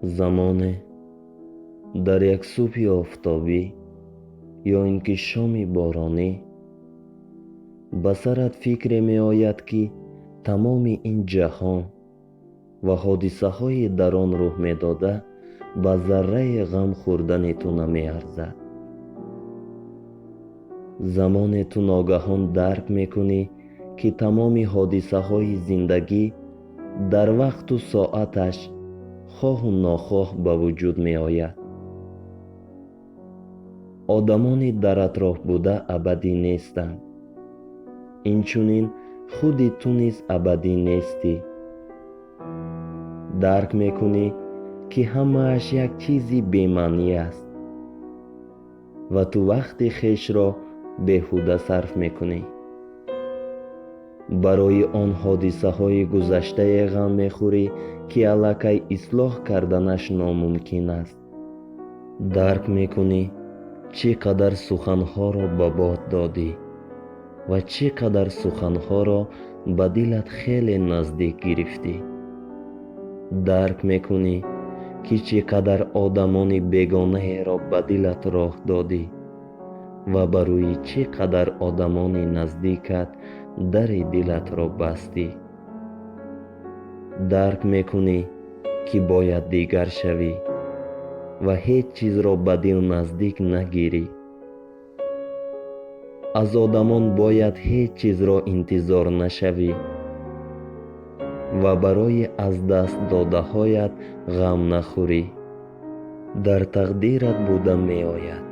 Замоне дар як субҳи офтобӣ ё ин ки шоми боронӣ ба сарат фикре меояд, ки тамоми ин ҷаҳон ва ҳодисаҳои дар он рӯҳ медода ба заррае ғам хӯрдани ту намеарзад. Замоне ту ногаҳон дарк мекунӣ, ки тамоми ҳодисаҳои зиндагӣ дар вақту соаташ хоҳу нохоҳ ба вуҷуд меояд. Одамони дар атроф буда абадӣ нестанд, инчунин худи ту низ абадӣ нестӣ. Дарк мекунӣ, ки ҳамааш як чизи бемаънӣ аст ва ту вақти хешро беҳуда сарф мекунӣ. Барои он ҳодисаҳои гузаштае ғам мехӯрӣ, ки аллакай ислоҳ карданаш номумкин аст. Дарк мекунӣ, чӣ қадар суханҳоро ба бод додӣ ва чӣ қадар суханҳоро ба дилат хеле наздик гирифтӣ. Дарк мекунӣ, ки чӣ қадар одамони бегонаеро ба дилат роҳ додӣ ва ба рӯи чӣ қадар одамони наздикат дари дилатро бастӣ. Дарк мекунӣ, ки бояд дигар шавӣ ва ҳеҷ чизро ба дил наздик нагирӣ. Аз одамон бояд ҳеҷ чизро интизор нашавӣ ва барои аз даст додаҳоят ғам нахӯрӣ. Дар тақдират буда меояд,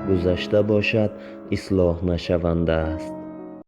гузашта бошад, ислоҳ нашаванда аст.